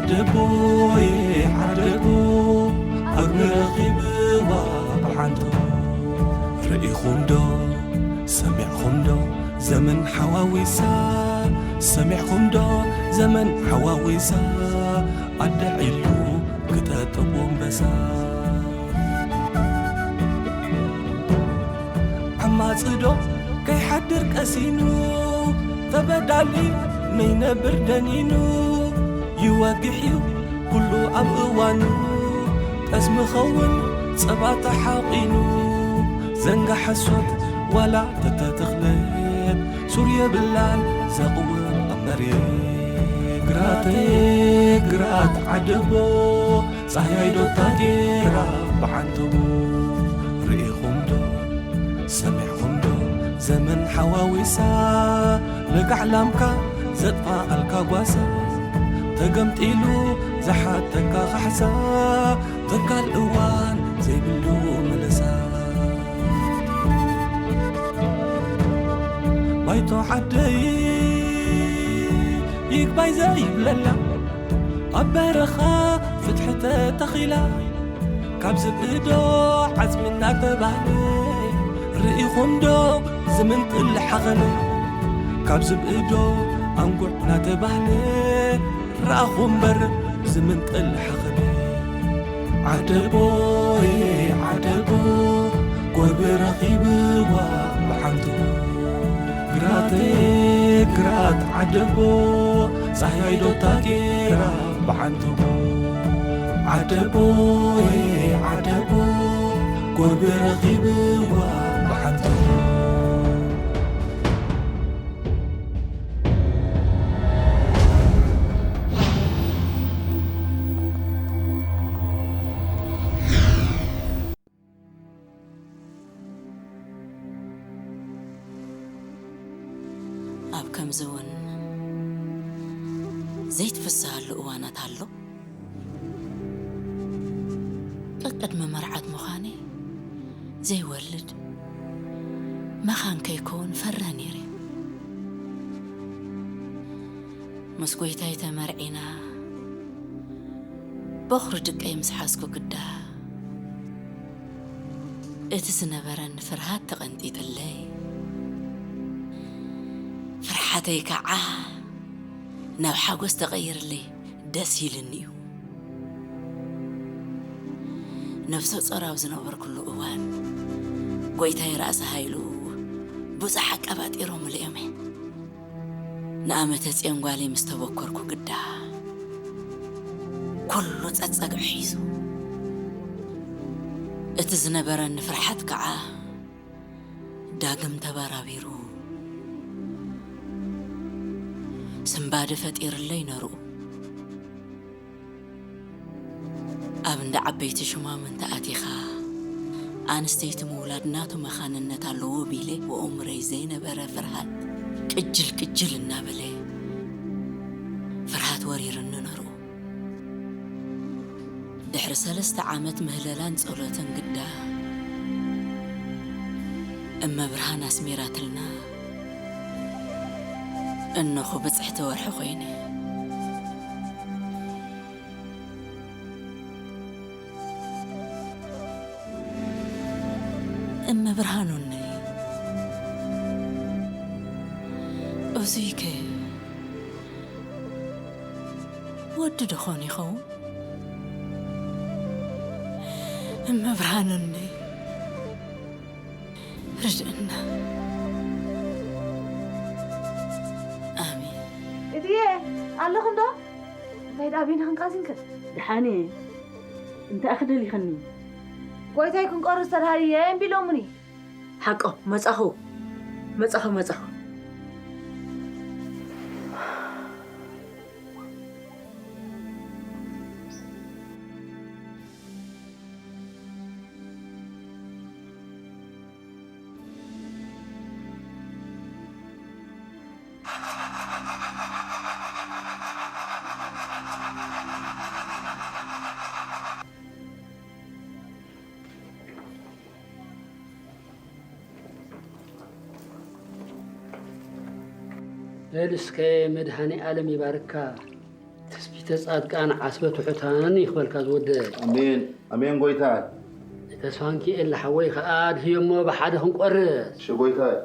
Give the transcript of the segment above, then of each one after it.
ዓደቦየ ዓደቦ፣ ኣብ ረኺብዋ ብሓንቶ። ርኢኹም ዶ ሰሚዕኹም ዶ ዘመን ሓዋዊሳ? ሰሚዕኹም ዶ ዘመን ሓዋዊሳ? ኣደ ዒሉ ክጠጥቦ ኣንበሳ። ዓማጺ ዶ ከይሓድር ቀሲኑ፣ ተበዳሊ ነይነብር ደኒኑ። ይወግሕ እዩ ኩሉ ኣብ እዋኑ፣ ጠስሚ ኸውን ጸባ ተሓቒኑ። ዘንጋ ሓሶት ዋላ ተተተኽለት፣ ሱር የብላን ዘቕውም ኣብ መሬት። ግራተይ ግራት ዓደቦ፣ ጻህያይ ዶ ታጌራ ብዓንተቦ። ርኢኹም ዶ ሰሚዕኹም ዶ ዘመን ሓዋዊሳ? ለጋዕ ላምካ ዘጥፋኣልካ ጓሳ፣ ተገምጢሉ ዝሓተካ ካሕሳ፣ ተካል እዋን ዘይብሉ ምልሳ። ባይቶ ዓደይ ይግባይ ዘይብለላ፣ ኣብ በረኻ ፍትሒ ተተኺላ፣ ካብ ዝብኢ ዶ ዓጽሚ እናተባህለ፣ ርኢኹም ዶ ዝምንጥል ሓኸነ? ካብ ዝብኢ ዶ ኣንጉዕ እናተባህለ፣ ረኣኹ እምበር ዝምንጥል ሓኸነ። ዓደቦየ ዓደቦ፣ ጎርቢ ረኺብዋ ብሓንቶ። ግራተይ ግራት ዓደቦ፣ ጻህያይ ዶ ታጌራ ብዓንተቦ። ዓደቦየ ዓደቦ፣ ጎርቢ ረኺብዋ ብሓንተቦ። ኣብ ከምዚ እውን ዘይትፍስሃሉ እዋናት ኣሎ። ቀቅድሚ መርዓት ምዃነይ ዘይወልድ መኻን ከይከውን ፈርህ ነይረ። ምስ ጎይታይ ተመርዒና በኹሪ ድቀይ ምስ ሓዝኩ ግዳ፣ እቲ ዝነበረኒ ፍርሃት ተቐንጢጥለይ፣ ፍርሓተይ ከዓ ናብ ሓጎስ ተቐይርለይ ደስ ኢልኒ እዩ። ነፍሰ ጾር ኣብ ዝነበርኩሉ እዋን፣ ጎይታይ ራእሲ ሃይሉ ብዙሕ ኣቀባጢሮምሉ እዮም። ንኣመተ ጽዮን ጓለይ ምስ ተበኮርኩ ግዳ፣ ኩሉ ጸጸግዑ ሒዙ። እቲ ዝነበረኒ ፍርሓት ከኣ ዳግም ተባራቢሩ፣ ስንባደ ፈጢርለይ ነርኡ። ኣብ እንዳ ዓበይቲ ሹማምንቲ ኣቲኻ፣ ኣንስተይቲ ምውላድ ናቱ መኻንነት ኣለዎ ቢለ ብኦምረይ ዘይነበረ ፍርሃት ቅጅል ቅጅል እናበለ ፍርሃት ወሪርኒ ነርኡ። ድሕሪ ሰለስተ ዓመት ምህለላን ጸሎትን ግዳ እመ ብርሃን ኣስሚራትልና እነኹ ብጽሕቲ ወርሒ ኮይነ። እመ ብርሃኑነይ፣ እዙይከ ወዲ ደኾን ይኸውን? እመ ብርሃኑነይ፣ ርድእና። ኣሜን። እትዬ፣ ኣለኹም ዶ? እንታይ ደኣ በይንኽን ቃዚንክን? ደሓን እየ። እንታይ ኢኺ ደሊኽኒ? ጎይታይ ክንቆርስ ተድሃርየ እምቢ ኢሎሙኒ። ሓቆም፣ መጻኹ፣ መጻኹ፣ መጻኹ። በል እስከ መድኃኔ ዓለም ይባርካ። ትስቢት ጻድቃን ዓስበ ትሑታን ይኽበልካ ዝወደይ። ኣሜን፣ ኣሜን ጎይታይ። ተስፋንኪኤል ሓወይ ከኣ ኣድህዮ እሞ ብሓደ ክንቆርስ። እሺ ጎይታይ።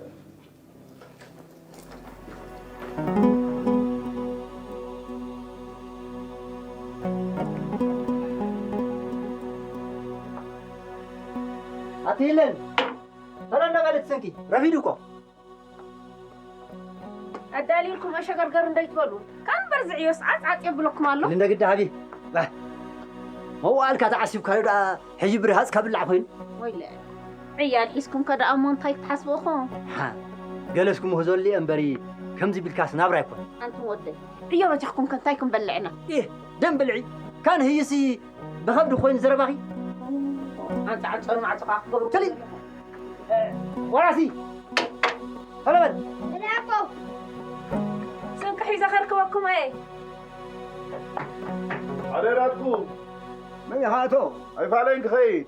ኣትይለን፣ ተረና ማለት ሰንኪ፣ ረፊዱ እኮ። ኣዳልዩልኩም ኣሸገርገር እንዳይትበሉ። ካብ እምበር ዝዕዮ ሰዓት ዓጽ የብለኩም ኣሎ። እንደ ግዳ ሃቢ። ባ። መዋልካ ተዓሲብካዮ ደኣ ሕጂ ብርሃጽ ካብላዕ ኮይኑ። ወይለ። ዕያል ሒዝኩም ከ ደኣ እሞ እንታይ ክትሓስቡ ኢኹም? ሓ። ገለስኩም ህዞ እምበሪ ከምዚ ቢልካስ ናብራ ኣይኮን። ኣንቱም ወደይ። ዕዮ በጃኹም ከ እንታይ ክንበልዕና? ኢህ፣ ደም ብልዒ። ካን ህይሲ ብኸብዲ ኮይኑ ዘረባኺ? ኣንተ ዓንጸሩ ማዕጽኻ ክገብሩ። ከሊ-፣ እ፣ ወራሲ። ቶሎ በል። እኔ ኣቦ። ስንቂ ሒዘ ከርክበኩም እየ። ኣደራትኩ። መን ኢኻ ኣቶ? ኣይፋለይን ክኸይድ።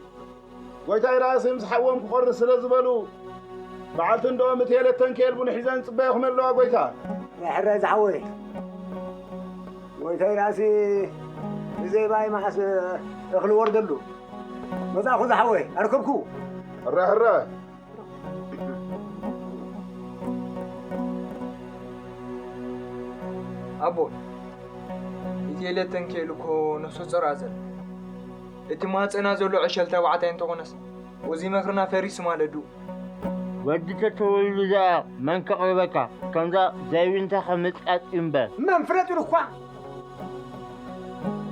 ጎይታይ ራእሲ ምስ ሓዎም ክቖርስ ስለ ዝበሉ፣ በዓልቲ እንዶ ምትየለት ተንኬል ቡን ሒዘን ጽበየኹም ኣለዋ ጎይታ። ሕረ ዝሓወይ። ጎይታይ ራእሲ ብዘይ ባይ መዓስ እኽሊ ወርደሉ። መጻእኹ ዝሓወይ፣ ኣርከብኩ። ሕረ ሕረ። ኣቦ፣ ኢትየለ ተንኬል እኮ ነፍሰ ጾር እያ ዘላ። እቲ ማህጸና ዘሎ ዕሸል ተባዕታይ እንተኾነስ፣ እዚ ምኽርና ፈሪሱ ማለት ድዩ? ወዲ ተተወሊዱ ደኣ መን ከቕርበካ? ከምዛ ዘይብልንታ ከምጻጽ እምበር። መን ፍለጥ ኢሉ እኳ።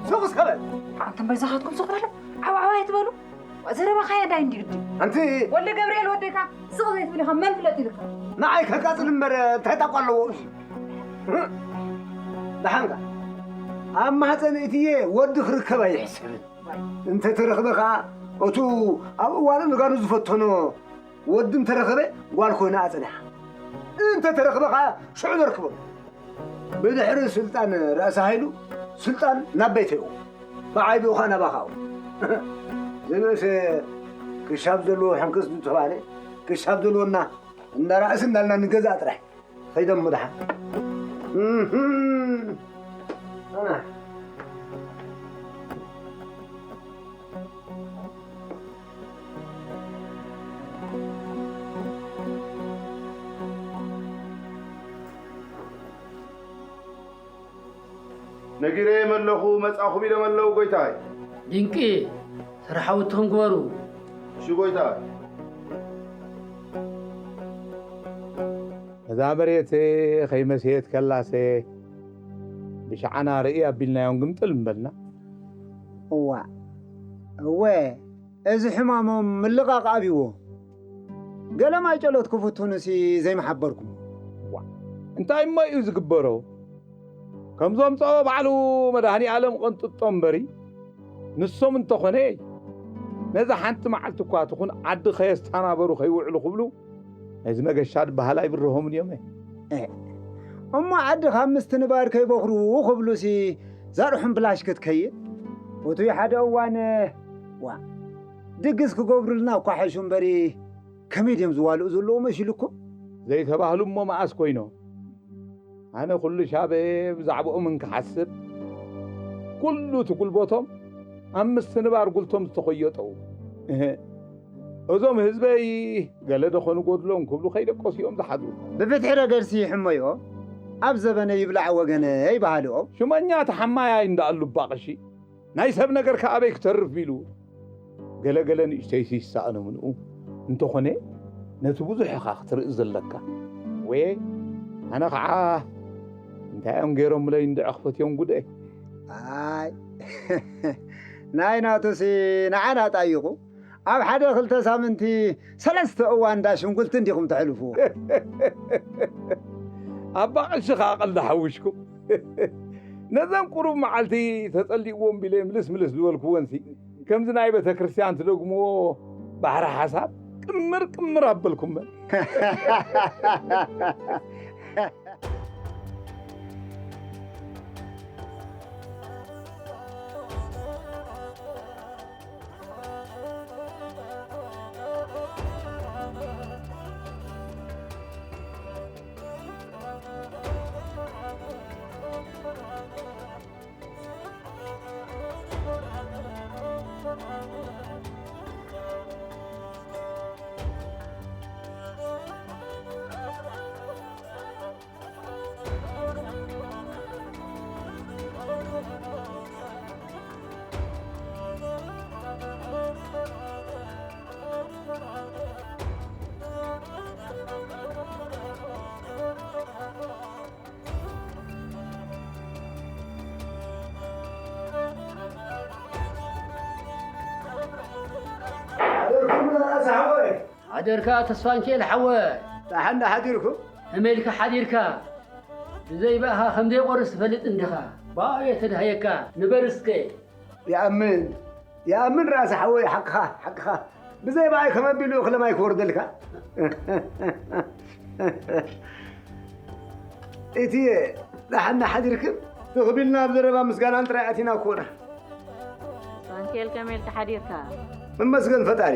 ሱቕ እስከ በል። ኣንቱም በይዛኻትኩም ሱቕ በሉ። ዓው ዓው ኣይትበሉ። ዘረባኻ ያዳይ እንዲ ግዲ። ኣንቲ ወልደ ገብርኤል ወደካ ስቕ ዘይትብል ኢኻ፣ መን ፍለጥ ኢሉካ? ንዓይ ከቃጽል እምበር እንታይ ጣቋ ኣለዎ? ደሓንካ። ኣብ ማህፀን እትዬ ወዲ ክርከብ ኣይሕሰብን። እንተ ተረኽበ ኸዓ፣ እቱ ኣብ እዋኑ ንጋኑ ዝፈተኖ ወዲ እንተረኸበ፣ ጓል ኮይና ኣጽኒሓ። እንተ ተረኽበ ኸዓ፣ ሽዑ ነርክቦ። ብድሕሪ ስልጣን ራእሲ ሃይሉ፣ ስልጣን ናብ ቤተይኡ፣ ብዓይቢኡ ኸዓ ናባኻኡ። ዝበሰ ክሻብ ዘለዎ ሕንክስ ዝተባህለ፣ ክሻብ ዘለዎና እንዳ ራእሲ እንዳልና ንገዛእ ጥራሕ። ከይዶም ደሓን። እህም። ኣና። ነጊረዮም ኣለኹ፣ መጻኹም ኢሎም ኣለዉ፣ ጎይታይ። ድንቂ፣ ስራሕ ውትኹም ግበሩ። እሺ፣ ጎይታይ። እዛ መሬት ከይመሰየት ከላሰ ብሽዓና ርእይ ኣቢልናዮም ግምጥል ምበልና። እዋ፣ እወ፣ እዚ ሕማሞም ምልቓቕ ኣብይዎ። ገለ ማይ ጨሎት ክፍትኑሲ ዘይምሓበርኩም። ዋ፣ እንታይ እሞ እዩ ዝግበሮ? ከም ዘምጽኦ ባዕሉ መድኃኔ ዓለም ቐንጥጦ እምበሪ፣ ንሶም እንተኾነ ነዛ ሓንቲ መዓልቲ እኳ ትኹን ዓዲ ከየስተናበሩ ከይውዕሉ ክብሉ ነዚ መገሻ ዝበሃል ኣይብርሆምን እዮም። እ፣ እሞ ዓዲ ካብ ምስትንባር ከይበኽሩ ክብሉሲ ዛርሑም ብላሽ ክትከይድ? እቱይ ሓደ እዋን፣ ዋ፣ ድግስ ክገብሩልና እኳ ሓሹ እምበሪ፣ ከመይ ድዮም ዝዋልኡ ዘለዉ መሲሉኩም? ዘይተባህሉ እሞ መኣስ ኮይኖም? ኣነ ኩሉ ሻበ ብዛዕባኦም እንክሓስብ፣ ኩሉ እቲ ጉልበቶም ኣብ ምስትንባር ጉልቶም ዝተኾየጠው። እህ፣ እዞም ህዝበይ ገለ ደኾኑ ጎድሎም ክብሉ ከይደቀሱ እዮም ዝሓድሩ። ብፍትሒ ረገድሲ ይሕመዮ፣ ኣብ ዘበነ ይብላዕ ወገነ ይበሃልኦ። ሽመኛ ተሓማያይ እንዳኣሉ ባቕሺ። ናይ ሰብ ነገር ከ ኣበይ ክተርፍ ቢሉ፣ ገለ ገለ ንእሽተይሲ ይሰኣኖም ንኡ። እንተኾነ፣ ነቲ ብዙሕ ኢኻ ክትርኢ ዘለካ። ወየ፣ ኣነ ኸዓ እንታይ እዮም ገይሮምለይ እንድዒ ክፈትዮም ጉደይ። ኣይ፣ ናይ ናቱሲ ንዓና ጣይቑ። ኣብ ሓደ ክልተ ሳምንቲ ሰለስተ እዋን እንዳ ሽንጉልቲ እንዲኹም ተሕልፍዎ። ኣባ ቀሺ ኸዓ ቀልዲ ሓዊስኩም። ነዘን ቁሩብ መዓልቲ ተጸሊእዎም ቢለ ምልስ ምልስ ዝበልክወንሲ፣ ከምዚ ናይ ቤተ ክርስቲያን ትደግምዎ ባሕሪ ሓሳብ ቅምር ቅምር ኣበልኩመን። ሓደርካ ተስፋንኪኤል ሓወ። ደሓን ዶ ሓዲርኩም? ከመይ ኢልካ ሓዲርካ? ብዘይ ብኣኻ ከም ዘይቆርስ ትፈልጥ እንዲኻ። ብኣኡ እየ ተዳህየካ። ንበር እስከ። ይኣምን፣ ይኣምን ራእሲ ሓወይ፣ ሓቅኻ፣ ሓቅኻ። ብዘይ ብኣይ ከም ኣቢሉ እኽለ ማይ ክወርደልካ። እትየ፣ ደሓን ዶ ሓዲርክን? ትኽቢልና ኣብ ዘረባ ምስጋናን ጥራይ ኣቲና እኮና። ተስፋንኪኤል ከመይ ኢልካ ሓዲርካ? እመስገን ፈጣሪ።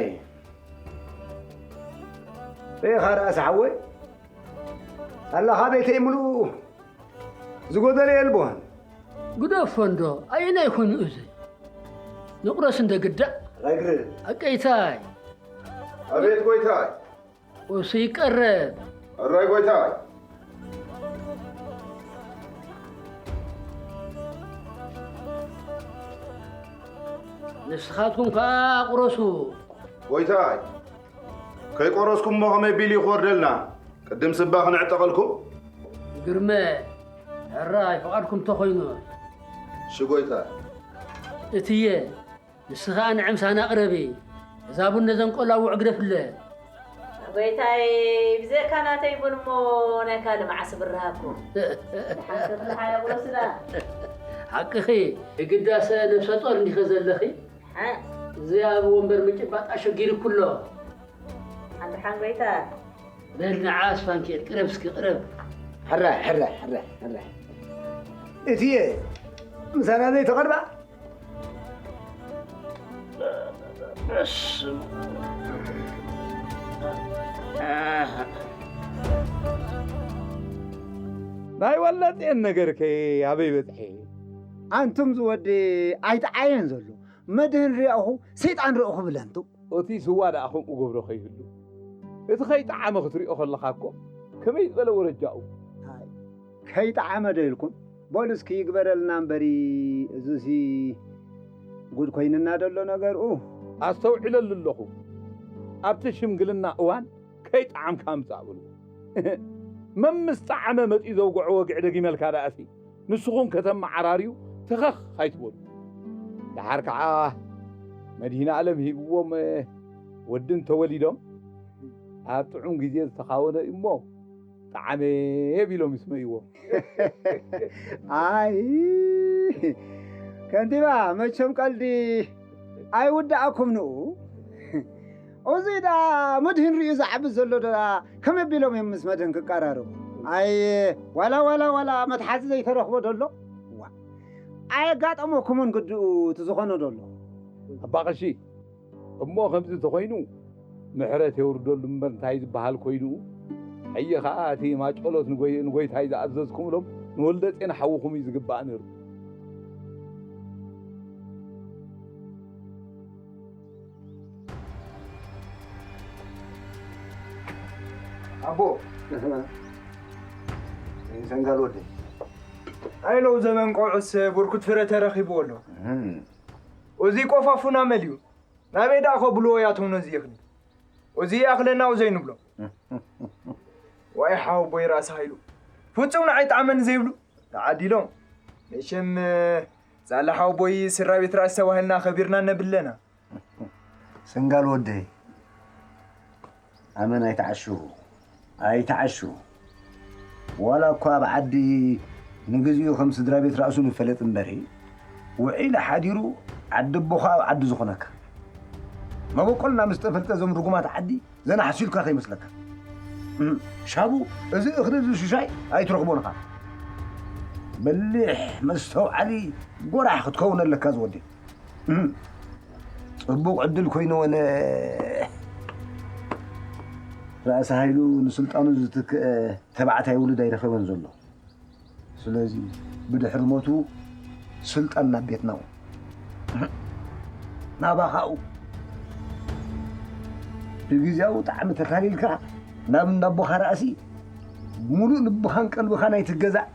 ርኢኻ ራእሲ ሓወይ? ኣላኻ ቤተይ ምሉእ ዝጎደለ የልቦን። ግደፎ እንዶ፣ ኣየናይ ኮይኑ እዚ? ንቑረስ እንደ ግዳእ። ረግር። ኣቀይታይ። ኣቤት ጎይታይ። ቁርሲ ይቀረብ። ኣራይ ጎይታይ። ንስኻትኩም ከኣ ቁረሱ። ጎይታይ፣ ከይቆረስኩምሞ ከመይ ቢሉ ክወርደልና? ቅድም ስባ ክንዕጠቐልኩም። ግርመ፣ ሕራይ ፍቓድኩም እንተኾይኑ። እሺ ጎይታይ። እትየ፣ ንስኻ ንዕምሳና ቅረቢ። እዛ ቡን ነዘን ቆላውዕ ግደፍለ። ጎይታይ፣ ብዘይካ ናተይ ቡን እሞ ናይ ካልእ መዓስ ብርሃኩም? ደሓን ክትልሓያ ብሎ ስጋ። ሓቅኺ፣ ግዳሰ ነብሰ ጦር እንዲኸ ዘለኺ? ሓ? እዚ ኣብ ወንበር ምጭባጥ ኣሸጊርኩ ኣሎ። ሓንቲ ሓንጎይታ። በል ንዓ ኣስፋንኬል፣ ቅረብ እስኪ፣ ቅረብ። ሕራይ፣ ሕራይ፣ ሕራይ፣ ሕራይ። እትየ፣ ምሳና ዘይተቐርባ? በስመ ኣብ። ናይ ወላጤን ነገርከ ኣበይ በጽሐ? ኣንቱም ዝወዲ ኣይጠዓየን ዘሎ። መድህን ርኣኹ፣ ሰይጣን ርኣኹ ብለንቱ። እቲ ስዋ ደኣ ከምኡ ገብሮ ከይህሉ። እቲ ከይጠዓመ ክትሪኦ ከለኻ እኮ ከመይ ዝበለ ወረጃኡ። ኣይ፣ ከይጠዓመ ዶ ኢልኩም? በሉ እስኪ ይግበረልና እምበሪ፣ እዙሲ ጉድ ኮይንና ደሎ ነገርኡ። ኣስተውዒለሉ ኣለኹ። ኣብቲ ሽምግልና እዋን ከይጠዓምካ ምጻእ በልዎ። መን ምስ ጠዓመ መጺኡ ዘውግዖ ወግዒ ደጊመልካ ደኣሲ። ንስኹም ከተመዓራርዩ ተኸኽ ኣይትበሉ። ደሓር ከዓ መድሂነ ኣለም ሂብዎም ወዲ እንተወሊዶም ኣብ ጥዑም ግዜ ዝተኻወነ እሞ ጠዓመ ቢሎም ይስመይዎም። ኣይ ከንቲባ፣ መቸም ቀልዲ ኣይውዳእኩም ንኡ። እዚ ደኣ መድህን ሪኡ ዝዓቢ ዘሎ ደኣ ከመይ ኣቢሎም እዮም ምስ መድህን ክቀራረቡ? ኣይ ዋላ ዋላ ዋላ መትሓዚ ዘይተረኽቦ ደሎ? ዋ ኣየጋጠመኩምን ግድኡ እቲ ዝኾነ ደሎ? ኣባ ቀሺ፣ እሞ ከምዚ እንተኾይኑ ምሕረት የውርደሉ እምበር እንታይ ዝበሃል ኮይኑ? ሕየ ኸዓ እቲ ማጨሎት ንጎይ-፣ ንጎይታይ ዝኣዘዝኩምሎም ንወልደጼን ሓውኹም እዩ ዝግባእ ነይሩ። ኣቦ፣ ሰንጋል ወደይ። ኣይ ለው ዘመን ቆዑስ ብርኩት ፍረ ተረኺብዎ ኣሎ። እም። እዚ ቆፋፉና መሊኡ። ናበይ ደኣ ከብልዎ እያቶም ነዚ ይኽኒ? እዚ ይኣኽለና ው ዘይንብሎ። ዋይ ሓወቦይ ራእሲ ሃይሉ። ፍጹም ንዓይ ጣዕመኒ ዘይብሉ። ተዓዲሎም። መሸም ጻላ ሓወቦይ ስድራ ቤት ራእሲ ተባሂልና ከቢርና ነብለና። ሰንጋል ወደይ፣ ኣመን ኣይትዓሽዉ፣ ኣይትዓሽዉ። ዋላ እኳ ኣብ ዓዲ ንግዚኡ ከም ስድራ ቤት ራእሱ ንፈለጥ እምበሪ፣ ውዒሉ ሓዲሩ ዓዲ ኣቦኻ ኣብ ዓዲ ዝኾነካ። መበቆልና ምስ ተፈልጠ እዞም ርጉማት ዓዲ ዘናሕሲልካ ከይመስለካ። እም፣ ሻቡ፣ እዚ እኽሊ እዚ ሽሻይ ኣይትረኽቦን ኢኻ። በሊሕ መስተውዓሊ ጎራሕ ክትከውን ኣለካ ዝወዲ። እም፣ ጽቡቕ ዕድል ኮይንወነ። ራእሲ ሃይሉ ንስልጣኑ ዝትክእ ተባዕታይ ውሉድ ኣይረኸበን ዘሎ። ስለዚ ብድሕሪ ሞቱ ስልጣን ናብ ቤትና እውን ናባኻኡ ብግዜያዊ ጣዕሚ ተታሊልካ ናብ እንዳቦኻ ራእሲ ሙሉእ ልብኻን ቀልብኻ ናይ ትገዛእ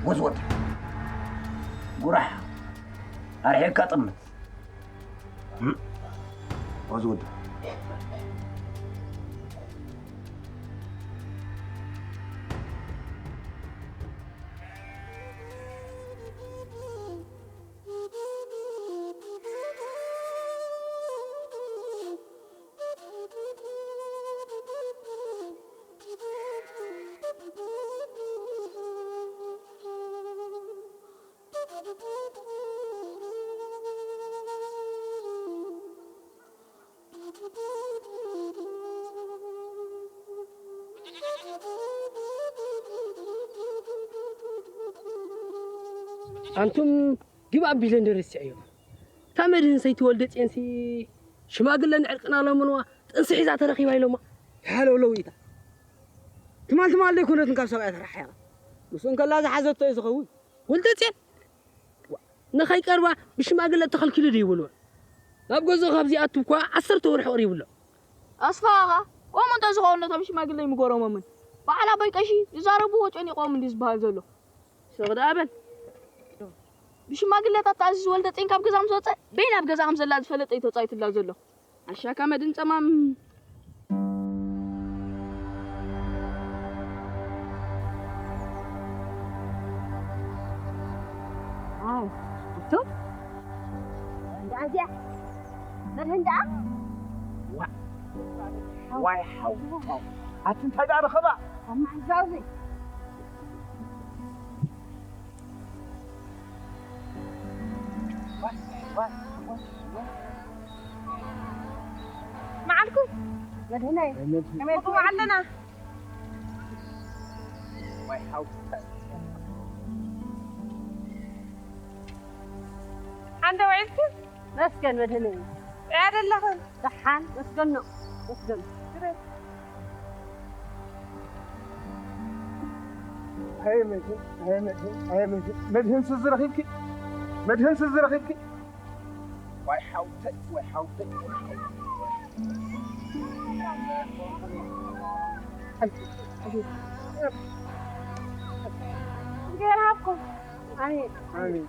ወዝወድ ጉራሕ ኣርሒቕካ ጥምት። እም? ወዝወድ። ኣንቱም ግብ ኣቢለ እንደረስዐዮ። እታ መድህን ሰይቲ ወልደ ጼንሲ ሽማግለ ንዕርቅና ለምንዋ ጥንሲ ሒዛ ተረኺባ ኢሎማ። ሃለውለው ኢታ። ትማል ትማል ደይኮነትን ካብ ሰብኣያ ተረሓሒቓ። ምስኡ እንከላ ዝሓዘቶ እዩ ዝኸውን። ወልደ ጼን? ዋ፣ ንኸይቀርባ ብሽማግለ ተኸልኪሉ ድዩ ይብልዎ? ናብ ገዝኡ ካብ ዝኣቱ እኳ ዓሰርተ ወርሒ ቀሪቡ ኣሎ። ኣስፋኻ፣ ከምኡ እንተ ዝኸውን ነቶም ሽማግለ ይምገሮሞምን። በዓል ኣቦይ ቀሺ ዝዛረብዎ ጨኒቖም እንዲ ዝበሃል ዘሎ። ስቕ ደኣ በል። ብሽማግለታት ተኣዚዙ ወልደ ጼን ካብ ገዛ ምስ ወጸ፣ በይ ናብ ገዛ ከም ዘላ ዝፈለጠ እዩ ተጻይቱላ ዘሎ። ኣሻካ መድን ጸማም። ኣይ፣ እቱ? እንዳ እዚኣ፣ መድህን ደኣ? ዋ-፣ ዋይ ሓው፣ ኣቲ እንታይ ደኣ ረኸባ? ኣብ ማዕዛዊ። መዓልኩ መድህነይ፣ ከመይ ኣለና? ሓንደ ውዒልኩ? መስገን መድህነይ። ጥያ ደለኽን? ደሓን፣ መስገን ነው። መስገን። ኣየ መድህን፣ ኣየ መድህን፣ ኣየ መድህን። መድህን ስዚ ረኺብኪ? መድህን ስዚ ረኺብኪ? ዋይ ሓውተይ፣ ዋይ ሓውተይ፣ ዋይ ሓውተይ። እግዚኣብሔር ሃብኩም። ኣሜን። ኣሜን።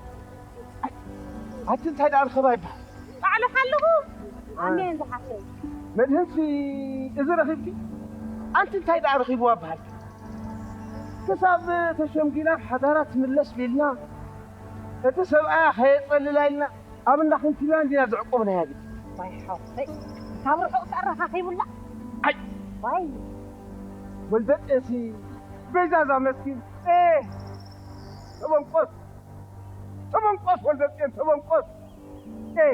ኣቲ እንታይ ደኣ ርኸባ ይበሃል? ባዕሉ ሓልኹ። ኣሜን ዝሓፍተይ። መድህንሲ እዚ ረኺብኪ? ኣንቲ እንታይ ደኣ ረኺብዋ በሃልኪ? ክሳብ ተሸምጊላ ሓዳራ ትምለስ ቢልና፣ እቲ ሰብኣያ ከየጸልላ ኢልና፣ ኣብ እንዳ ክንቲና እንዲና ዘዕቆብናያ ግን። ዋይ ሓወይ፣ ካብ ርሑቕ ተኣረኻኺቡላ። ኣይ! ዋይ! ወልደጤንሲ በይዛ እዛ መስኪን። ኤ! ተበንቆስ! ተበንቆስ ወልደጤን ተበንቆስ! ኤ!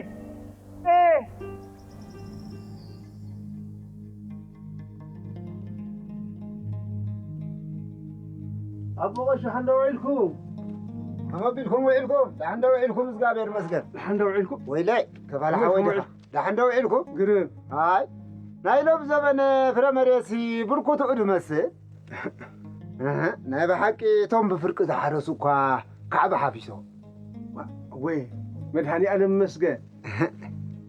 ኤ! ኣቦ ቀሺ፣ ደሓን ዶ ውዒልኩም? ከመይ ኣቢልኩም ውዒልኩም? ደሓን ዶ ውዒልኩም? እግዚኣብሔር ይመስገን። ደሓን ዶ ውዒልኩም? ወይለይ፣ ከፋል ከመይ ሓወይ ዲኻ? ውዒልኩም? ደሓን ዶ ውዒልኩም? ግርም። ኣይ፣ ናይ ሎሚ ዘበን ፍረ መሬትሲ ብርኩትኡ ድመስል። እህ፣ ናይ ብሓቂ እቶም ብፍርቂ ዝሓረሱ እኳ ካዕቢ ሓፊሶም። ዋ፣ ወይ፣ መድሃኒኣለም መስገን።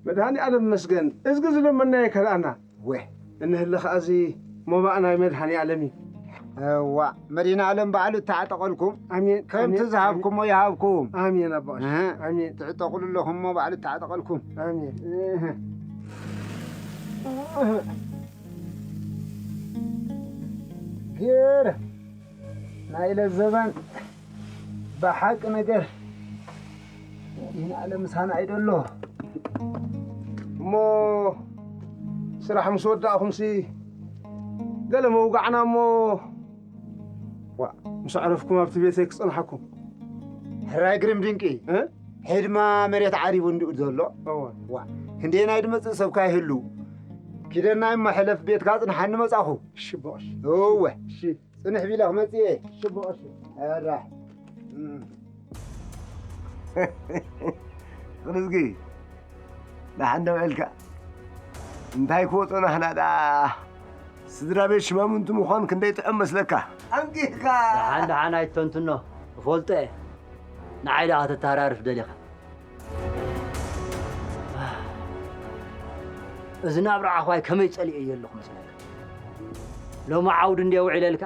መድሃኒኣለም መስገን። እዝጊ ዝለመናዮ ከልኣና። ወ። እንህለ ኸኣ እዚ ሞባእ ናይ መድሃኒኣለም እዩ። እዋ፣ መድሃኒኣለም ባዕሉ እተዓጠቐልኩም። ኣሜን፣ ከምቲ ኣሜን፣ ዝሃብኩሞ ኣሜን። ይሃብኩም። ኣሜን ኣቦ ቀሺ። እህ። ኣሜን። ትዕጠቑሉ ኣለኹም እሞ ባዕሉ እተዓጠቐልኩም። ኣሜን። እህ። ገይረ። ናይ ኢለ ዘበን ብሓቂ ነገር ይህን ኣለ ምሳና ኣይደሎ። እሞ ስራሕ ምስ ወዳእኹምሲ ገለ መውጋዕና እሞ፣ ዋ፣ ምስ ኣዕረፍኩም ኣብቲ ቤተይ ክጸንሓኩም። ሕራይ ግርም ድንቂ። እ? ሕድማ መሬት ዓሪቡ እንድኡ ዘሎ። እወ። ዋ፣ ክንደየናይ ድመጽእ ሰብካ ይህሉ። ኪደናይ እሞ ሕለፍ ቤትካ ጽንሓኒ መጻኹ። እሺ፣ ቦሽ። እወ። እሺ። ጽንሕ ቢለ ክመጽእ እየ። እሺ፣ ቦሽ። ኣራ። እም። ርዝጊ፣ ደሓን ዶ ውዒልካ? እንታይ ክወጾ ናህና ደኣ ስድራ ቤት ሽማምንቲ ምዃን ክንደይ ጥዑም መስለካ? ኣንቂሕካ! ደሓን ደሓን ኣይትተንትኖ፣ እፈልጦ እየ። ንዓይ ደኣ ከተተሃራርፍ ደሊኻ። እዚ ናብራ ዓዃይ ከመይ ጸሊኤዮ ኣለኹ መስለካ? ሎሚ ዓውዲ እንድየ ውዒለልካ?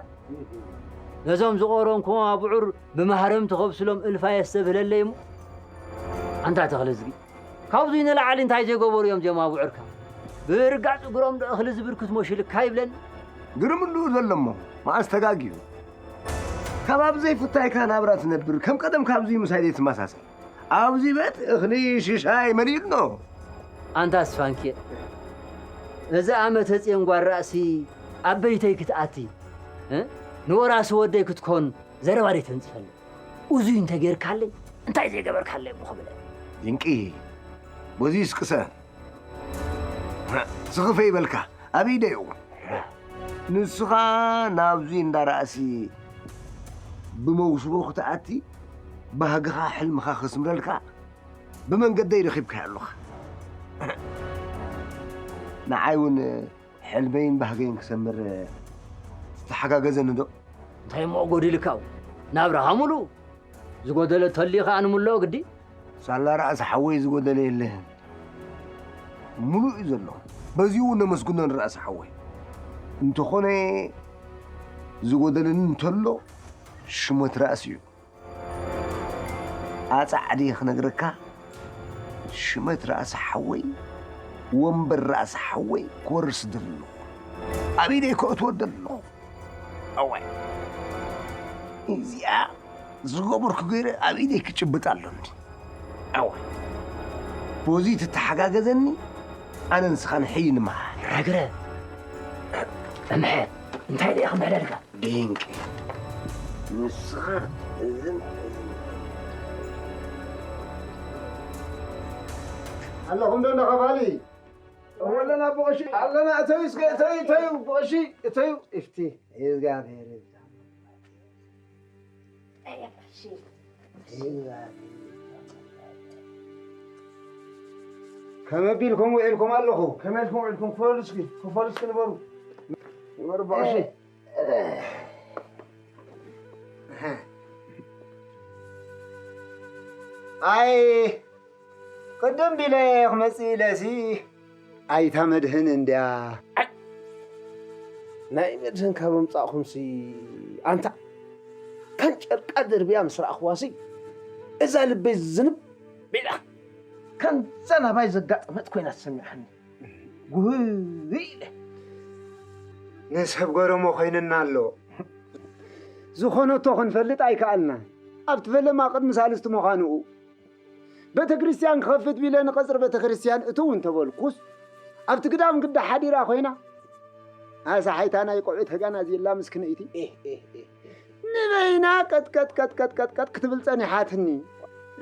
ነዞም ዝቖረንኩዎም ኣብዑር ብማህረምቲ ከብስሎም እልፊ ኣየስተብህለለይ እሞ። ኣንታ ተኽለዝጊ፣ ካብዙይ ንላዕሊ እንታይ ዘይገበሩ እዮም እዞም ኣብዑርካ? ብርጋጽ እግሮም ዶ እኽሊ ዝብርክት መሲሉካ ይብለኒ። ግርም ኣለዎ ዘሎ እሞ፣ መኣስ ተጋግዩ? ካብ ኣብ ዘይፍታይካ ናብራ ትነብር፣ ከም ቀደም ካብዙይ ምሳይ ዘይትመሳሰል። ኣብዚ ቤት እኽሊ ሽሻይ መን ኢሉኖ? ኣንታ ስፋንኬ፣ እዚ ኣመተ ጽዮን ጓል ራእሲ ኣብ በይተይ ክትኣቲ፣ እ? ንወራሲ ወደይ ክትኮን ዘረባ ደይተንጽፈለይ። እዙይ እንተጌርካለይ፣ እንታይ ዘይገበርካለይ እሞ ክብለኒ። ድንቂ፣ በዙይ እስቅሰ። ስኽፈ ይበልካ፣ ኣበይ ደዩ? ንስኻ ናብዚ እንዳ ራእሲ ብመውስቦ ክትኣቲ፣ ባህግኻ ሕልምኻ ክስምረልካ ብመንገደይ ረኺብካዮ ኣለኻ። ንዓይ እውን ሕልመይን ባህገይን ክሰምር ትተሓጋገዘኒ ዶ? እንታይ እሞ ጎዲልካ? ናብራኻ ሙሉእ። ዝጎደለ ተልዩ ከኣ ንምልኦ ግዲ። ሳላ ራእሲ ሓወይ ዝጎደለ የለን። ሙሉእ እዩ ዘሎ። በዚኡ እውን ነመስግኖ ንራእሲ ሓወይ። እንተኾነ ዝጎደለኒ እንተሎ ሽመት ራእሲ እዩ። ኣጻዕዲ ክነግረካ፣ ሽመት ራእሲ ሓወይ፣ ወንበር ራእሲ ሓወይ ክወርስ ደለኹ። ኣብ ኢደይ ከእትወ ደለኹ። ኣዋይ፣ እዚኣ ዝገበርኩ ገይረ ኣብ ኢደይ ክጭብጥ ኣሎኒ። ኣዋይ፣ በዚ ትተሓጋገዘኒ፣ ኣነ ንስኻ ንሕይ ንመሃር። ረግረ፣ እምሐ፣ እንታይ ደኣ ክምሕደልካ? ድንቂ። ንስኻ እዝን እዝን። ኣለኹም ዶ እንዳ ኸፋሊ? ኣለና ብቐሺ፣ ኣለና። እተዩ እስከ፣ እተዩ፣ እተዩ፣ ብቐሺ፣ እተዩ። እፍቲ። እግዚኣብሔር ይብዛ። ኣይ፣ ብቐሺ። እግዚኣብሔር ይብዛ። ከመይ ቢልኩም ውዒልኩም ኣለኹ? ከመይ ኢልኩም ውዒልኩም? ክፈሉ እስኪ፣ ክፈሉ እስኪ ንበሩ። ንበሩ ብቐሺ። ኣይ፣ ቅድም ቢለ ክመጽእ ኢለሲ፣ ኣይታ መድህን እንድያ። ኣይ፣ ናይ መድህን ካብ ኣምጻእኹምሲ፣ ኣንታ፣ ከም ጨርቃ ደርብያ ምስ ረኣኽዋሲ፣ እዛ ልበይ ዝንብ ኢላ፣ ከምዛ ናባይ ዘጋጠመት ኮይና ተሰሚዓኒ። ጉህይ ኢለ። ንሰብ ገረሞ ኮይንና ኣሎ። ዝኾነቶ ክንፈልጥ ኣይከኣልናን። ኣብቲ ፈለማ ቅድሚ ሳልስቲ ምዃንኡ፣ ቤተ ክርስቲያን ክኸፍት ቢለ ንቐጽሪ ቤተ ክርስቲያን እትው እንተበልኩስ፣ ኣብቲ ግዳም ግዳ ሓዲራ ኮይና፣ ኣሳሓይታ ናይ ቆዑ ተጋናዚላ ምስክነይቲ። ኤህ፣ ኤህ፣ ኤህ፣ ኤህ። ንበይና ቀጥቀጥ፣ ቀጥቀጥ፣ ቀጥቀጥ ክትብል ጸኒሓትኒ።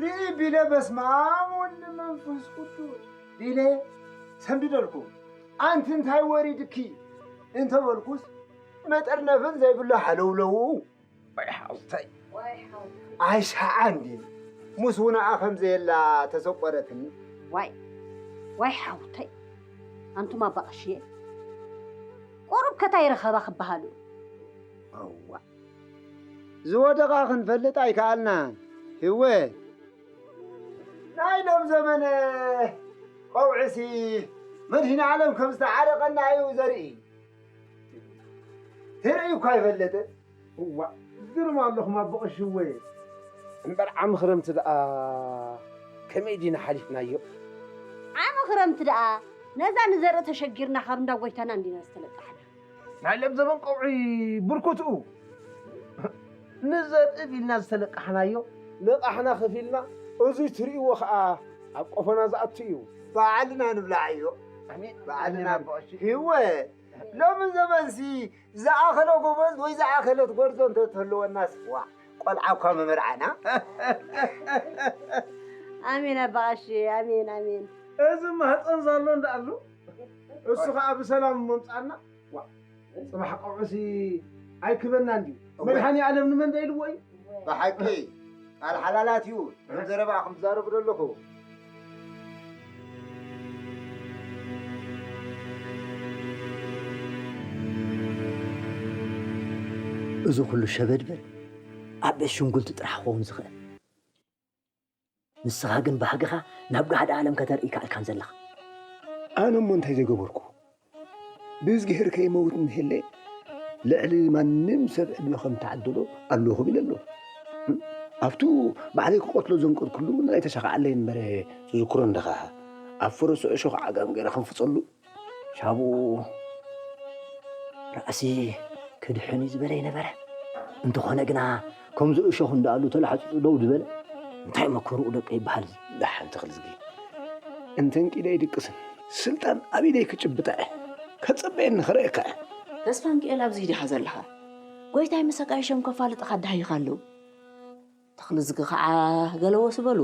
ርኢ ቢለ በስመ ኣብ ወወልድ መንፈስ ቅዱስ ቢለ ሰንቢደልኩ። ኣንቲ እንታይ ወሪድኪ እንተበልኩስ፣ መጠርነፍን ዘይብሉ ሃለውለው። ዋይ ሓውተይ። ዋይ ሓውተይ። ኣይሰዓን ድዩ? ምስ ውናኣ ከም ዘየላ ተሰቆረትኒ። ዋይ፣ ዋይ ሓውተይ። ኣንቱም ኣባ ቀሽዬ፣ ቁሩብ ከታይ ረኸባ ክበሃሉ። እዋ። ዝወደቓ ክንፈልጥ ኣይከኣልናን። ህወት። ናይ ሎም ዘመን ቀውዕሲ መድህን ዓለም ከም ዝተዓረቐና እዩ ዘርኢ። ተርእዩ እኳ ኣይፈለጥን። እዋ፣ ግርም ኣለኹም ኣቦ ቀሽወይ። እምበር ዓሚ ክረምቲ ደኣ ከመይ ዲና ሓሊፍናዮ? ዓሚ ክረምቲ ደኣ ነዛ ንዘርኢ ተሸጊርና ካብ እንዳ ጎይታና እንዲና ዝተለቃሕና። ናይ ሎም ዘመን ቀውዒ ብርኩትኡ ንዘርኢ ቢልና ዝተለቃሕናዮ ለቃሕና ከፊልና፣ እዙይ ትርእይዎ ኸዓ ኣብ ቆፎና ዝኣቱ እዩ። ባዕልና ንብላዕ እዮ። ኣሜን። ባዕልና ኣሜን ኣቦ ቀሺ። ህይወት ሎሚ ዘመንሲ ዝኣኸለ ጎበዝ ወይ ዝኣኸለት ጎርዞ እንተትህልወናስ፣ ዋ፣ ቆልዓ እኳ ምመርዓና። ኣሜን ኣባ ቀሺ፣ ኣሜን፣ ኣሜን። እዚ ማህፀን ዘሎ እንዳኣሉ፣ እሱ ኸዓ ብሰላም መምፃና። ዋ፣ ፅባሕ ቀውዕሲ ኣይክበና እንድዩ። እወ። መድኃኔ ዓለም ንመን ዶ ኢልዎ እዩ? ብሓቂ፣ ቃል ሓላላት እዩ። ንዕም ዘረባ ኣኹም ትዛረቡ ዘለኹ። እዚ ኩሉ ሸበድበድ ኣብ ቤት ሽንጉልቲ ጥራሕ ክኸውን ዝኽእል። ንስኻ ግን ባህግኻ ናብ ጋህዲ ዓለም ከተርኢ ከኣልካን ዘለኻ። ኣነ እሞ እንታይ ዘገበርኩ? ብእዝግሄር ከይመውት እንሄለ፣ ልዕሊ ማንም ሰብ ዕድመ ከም ተዓደሎ ኣለኹ ኢለ ኣለኹ። ኣብቱ ባዕለይ ክቐትሎ ዘንቀድኩሉ ናይ ተሰኻዓለይ እምበረ ትዝክሮ እንደኻ፣ ኣብ ፈረሱ እሾኽ ዓጋም ገይረ ከንፍጸሉ። ሻቡ ራእሲ ክድሕን እዩ ዝበለ ይነበረ። እንተኾነ ግና፣ ከምዚ እሾኽ እንዳኣሉ ተላሕፂፁ ደው ዝበለ። እንታይ መከርኡ ደቀ ይበሃል። ደሓን ተኽልዝጊ። እንተንቂደ ይድቅስን፣ ስልጣን ኣብ ኢደይ ክጭብጠዐ፣ ከጸበየኒ ክረእካ። ተስፋንኪኤል ኣብዚ ዲኻ ዘለኻ? ጎይታይ ምሰቃይ ሸም ከፋልጥኻ ዳሃይኻ ኣለዉ። ተኽልዝጊ ኸዓ ገለ ወስ በሉ።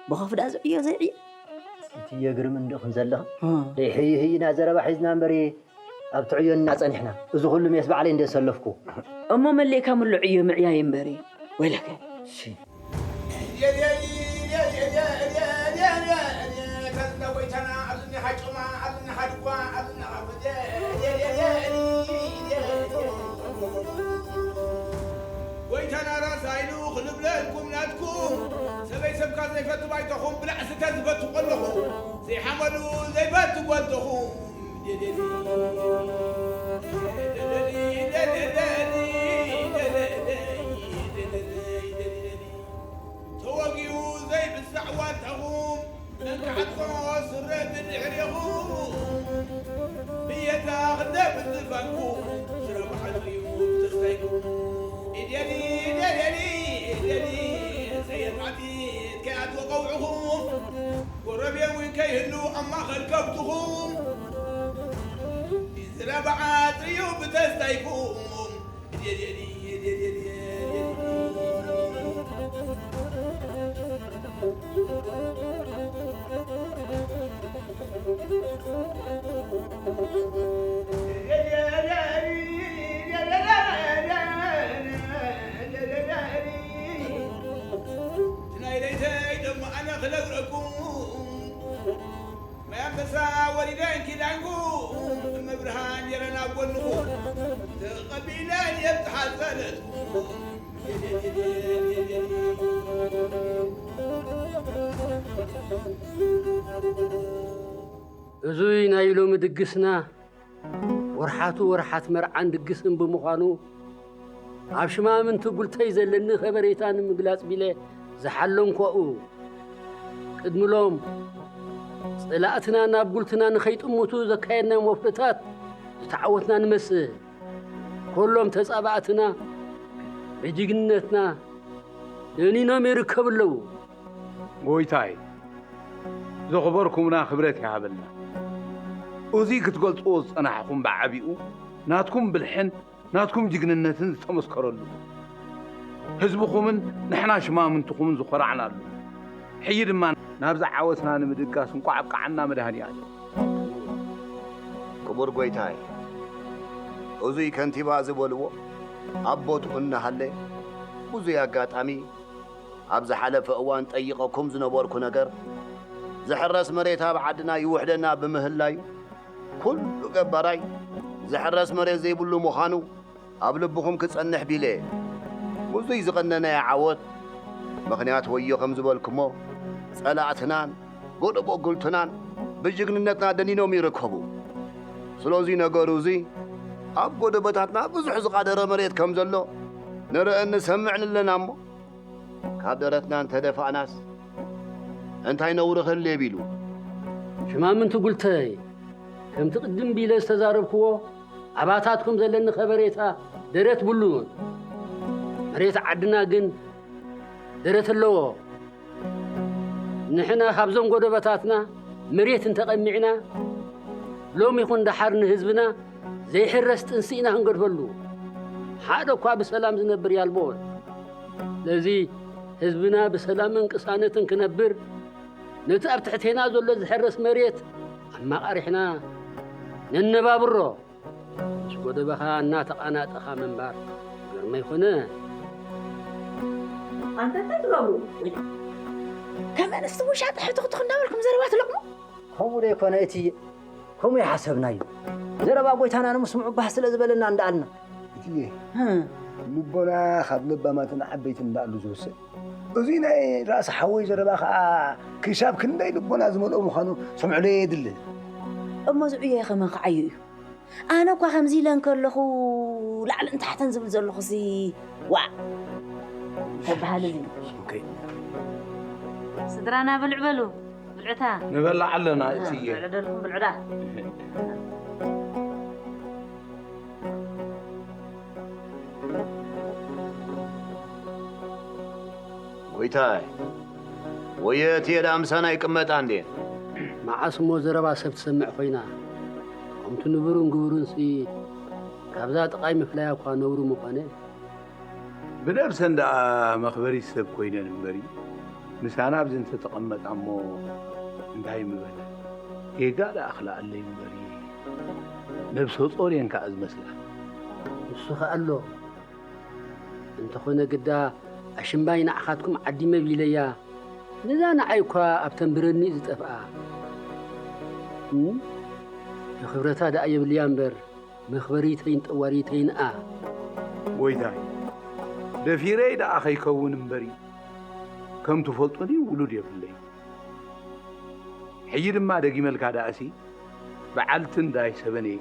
ብኸፍዳ ዝዕዮ ዘይዕዮ። እቲ የግርም እንዶ ክንዘለኻ። እ። ደይ ህይ ህይና ዘረባ ሒዝና እምበሪ፣ ኣብ ትዕዮና ጸኒሕና። እዚ ኩሉ ሜስ ባዕለይ እንደ ሰለፍኩ። እሞ መሊእካ ምሉ ዕዮ ምዕያይ እምበሪ። ወይለከ። እሺ። የድየኒ፣ የድየኒ፣ የድየኒ፣ የድየኒ፣ የድየኒ፣ ከዝነ ጎይታና፣ ኣብዚ እኒሃ ጮማ፣ ኣብዚ እኒሃ ድጓ፣ ኣብዚ እኒሃ ጎይታና ራስ ሃይሉ ክንብለልኩም ናትኩም፣ ሰበይ ሰብካ ዘይፈቱ ባይታኹም ብላዕ ስተ ዝፈቱ ከለኹ፣ ዘይሓመሉ ዘይፈቱ ጓልተኹም። ተወጊኡ ዘይብዛዕ ዋልታኹም፣ መንካዕትኮ ስረ ብድሕሬኹም፣ ብየታ ክንደብር ዝፋንኩም፣ ስረ ብሓጺሩ ተስፋይኩም። ኢደሊ፣ ኢደሊ፣ ኢደሊ፣ ዘየማቲት ከይኣትወ ቀውዕኹም፣ ጎረቤት እውን ከይህሉ ኣብ ማእኸል ከብትኹም፣ ዝረባ ዓጽዩ ብተስፋይኩም። ናይ ለይተይ ደሞ ኣነ ክነግረኩም፣ ማይ ኣንበሳ ወሪደን ኪዳንኩ፣ እመብርሃን የረን ኣብ ጎንኹ፣ ተቐቢለን የብጽሓ ጸለትኩ። እዙይ ናይ ሎሚ ድግስና ወርሓቱ ወርሓት መርዓን ድግስን ብምዃኑ፣ ኣብ ሽማምንቲ ጉልተይ ዘለኒ ከበሬታ ንምግላጽ ቢለ ዝሓለንኳኡ፣ ቅድሚ ሎም ጸላእትና ናብ ጉልትና ንኸይጥምቱ ዘካየድናዮም ወፍርታት ዝተዓወትና ንመስል። ኩሎም ተጻባእትና ብጅግንነትና ደኒኖም ይርከቡ ኣለዉ። ጎይታይ፣ ዘኽበርኩምና ክብረት ይሃበልና። እዚ ክትገልጽዎ ዝጸናሕኩም ብዓቢኡ ናትኩም ብልሕን ናትኩም ጅግንነትን ዝተመስከረሉ፣ ህዝብኹምን ንሕና ሽማምንትኹምን ዝኾራዕናሉ፣ ሕጂ ድማ ናብዚ ዓወትና ንምድጋስ እንቋዕ ኣብቅዓና መድሃኒኣለም። ክቡር ጎይታይ፣ እዙይ ከንቲባ ዝበልዎ ኣብ ቦትኡ እናሃለ፣ ብዙይ ኣጋጣሚ ኣብ ዝሓለፈ እዋን ጠይቐኩም ዝነበርኩ ነገር፣ ዝሕረስ መሬት ኣብ ዓድና ይውሕደና ብምህላዩ፣ ኩሉ ገባራይ ዝሕረስ መሬት ዘይብሉ ምዃኑ ኣብ ልብኹም ክጸንሕ ቢለ። ብዙይ ዝቐነናዮ ዓወት ምኽንያት ወዮ ከም ዝበልኩሞ፣ ጸላእትናን ጎደቦ ጉልትናን ብጅግንነትና ደኒኖም ይርከቡ። ስለዚ ነገሩ እዚ ኣብ ጎደቦታትና ብዙሕ ዝቓደረ መሬት ከም ዘሎ ንርእን ንሰምዕን ኣለና እሞ፣ ካብ ደረትና እንተደፋእናስ እንታይ ነውሪ ክህልየብ ኢሉ? ሽማምንቲ ጉልተይ፣ ከምቲ ቅድም ቢለ ዝተዛረብክዎ፣ ኣባታትኩም ዘለኒ ከበሬታ ደረት ብሉን። መሬት ዓድና ግን ደረት ኣለዎ። ንሕና ካብዞም ጎደቦታትና መሬት እንተቐሚዕና፣ ሎም ይኹን ደሓር ንህዝብና ዘይሕረስ ጥንሲ ኢና ክንገድፈሉ። ሓደ እኳ ብሰላም ዝነብር ያልቦን። ስለዚ ህዝብና ብሰላምን ቅሳነትን ክነብር፣ ነቲ ኣብ ትሕቴና ዘሎ ዝሕረስ መሬት ኣማቓሪሕና ነነባብሮ። ምስ ጎደበኻ እናተቓናጠኻ ምንባር ግርማ ይኾነ። ኣንተ እንታይ ትገብሩ? ከም ኣንስቲ ውሻጠ ሕትኽትኽ እንዳበልኩም ዘረባ ትለቕሙ? ከምኡ ዶ ይኮነ እትዬ? ከምኡ ይሓሰብናዩ። ዘረባ ጎይታና ንምስምዑ ባህ ስለ ዝበለና እንዳኣልና። እትዬ፣ ህም። ልቦና ካብ ለባማትን ዓበይትን እንዳኣሉ ዝውሰድ። እዚ ናይ ራእሲ ሓወይ ዘረባ ከኣ ክሻብ ክንደይ ልቦና ዝመልኦ ምዃኑ ሰምዑለይ የድሊ። እሞ ዝዕዮ ከመን ክዓዩ እዩ? ኣነ እኳ ከምዚ ኢለ እንከለኹ ላዕልን ታሕትን ዝብል ዘለኹ እዚ ዋዕ ተበሃሊ እዚ። ኦኬ። ስድራና ብልዕ በሉ። ብልዕታ። ንበልዕ ኣለና እትዬ። ብልዑ ደልኩም ብልዑዳ። ጎይታይ፣ ወየ እትዬ ደኣ ምሳና ይቅመጣ እንዴ? መዓስ እሞ ዘረባ ሰብ ትሰምዕ ኮይና? ከምቲ ንቡርን ግቡርንሲ ካብዛ ጥቓይ ምፍላያ እኳ ነውሪ ምኾነ። ብነብሰን ደኣ መኽበሪት ሰብ ኮይነን እምበሪ፣ ምሳና ኣብዚ እንተተቐመጣ እሞ እንታይ ምበላ? ጌጋ ደኣ ክልኣለይ እምበሪ፣ ነብሰ ጾር እየን ከኣ ዝመስላ። ንሱ ከኣ ኣሎ። እንተኾነ ግዳ ኣሽምባይ ንዓኻትኩም ዓዲመ ቢለያ፣ ነዛ ንዓይ እኳ ኣብ ተንብረኒ ዝጠፍኣ። እም? ንኽብረታ ደኣ የብልያ እምበር፣ መኽበሪተይን ጠዋሪተይንኣ። ጎይታይ፣ ደፊረይ ደኣ ከይከውን እምበሪ፣ ከም ትፈልጡኒ ውሉድ የብለይ። ሕጂ ድማ ደጊመልካ ደኣሲ፣ በዓልቲ እንዳይ ሰበነይ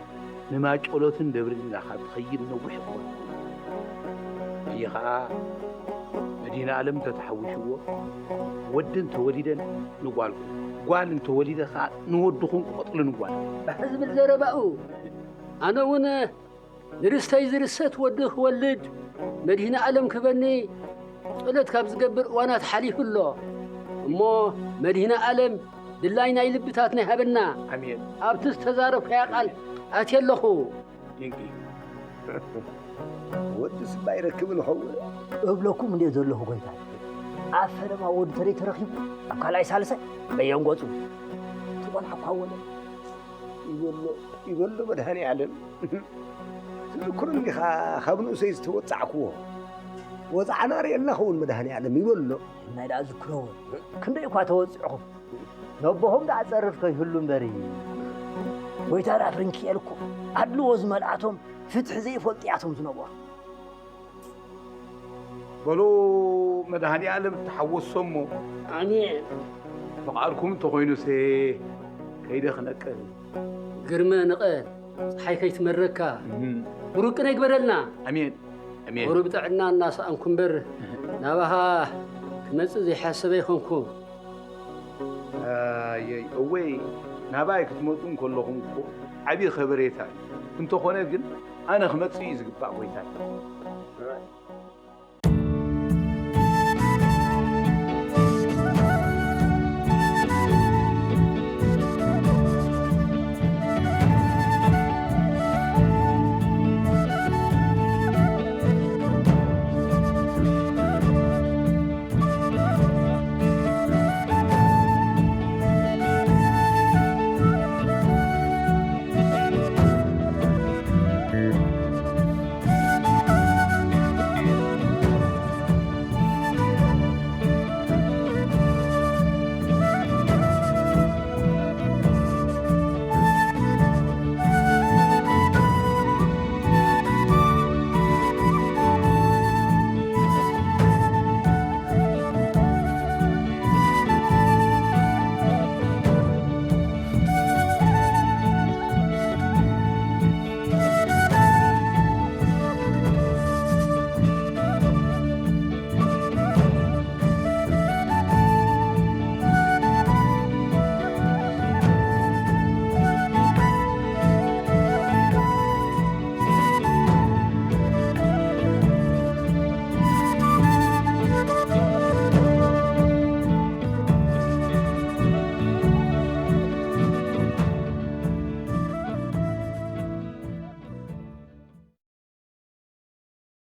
ንማጨሎትን ደብርን ኢላኻ ትኸይድ ነዊሕ እኮ። ሕጂ ኸኣ መድህን ኣለም ተተሓዊሽዎ፣ ወዲ እንተወሊደን ንጓልኩም፣ ጓል እንተወሊደ ኸኣ ንወድኹም ቆጥሊ ንጓል። ባሕ ዝብል ዘረባኡ። ኣነ እውን ንርስተይ ዝርሰት ወዲ ክወልድ መድህን ኣለም ክበኒ ጸሎት ካብ ዝገብር እዋናት ሓሊፉ ኣሎ። እሞ መድህን ኣለም ድላይ ናይ ልብታትና ይሃበና። ኣሜን። ኣብቲ ዝተዛረብካያ ቃል ኣትየ ኣለኹ። ድንቂ። ወዲ ስባ ይረክብ ንኸውን እብለኩም እንደ ዘለኹ ጎይታ። ኣብ ፈለማ ወዲ ተደይ ተረኺቡ ኣብ ካልኣይ ሳልሳይ በየን ገጹ ትቆልዓ እኳ ወለ ይበሎ ይበሎ መድሃኒ ዓለም። ትዝክሩ እንዲኻ ካብ ንእሰይ ዝተወጻዕክዎ ወጻዕና ርእየልና ኸውን መድሃኒ ዓለም ይበሎ። ናይ ደኣ ዝክረዎ ክንደይ እኳ ተወጺዕኹም ነቦኹም ደኣ ጸርፍ ከይህሉ እምበሪ። ጎይታ ደኣ ፍርንኪኤል እኮ ኣድልዎ ዝመልኣቶም ፍትሒ ዘይፈልጡ እያቶም ዝነበሩ። በሎ መድሃኒ ዓለም ተሓወሶ እሞ ኣሜን። ፍቓድኩም እንተኾይኑስ ከይደ ክነቅል። ግርመ ንቐል፣ ፀሓይ ከይትመረካ እም፣ ብሩቅ ቅነ ይግበረልና። ኣሜን ኣሜን። ቁሩብ ጥዕና እናሰኣንኩ እምበር ናባኻ ክመጽእ ዘይሓሰበ ይኾንኩ። ኣየይ እወይ፣ ናባይ ክትመፁ እንከለኹም እኮ ዓብዪ ከበሬታ እዩ። እንተኾነ ግን ኣነ ክመፅእ እዩ ዝግባእ ጎይታይ።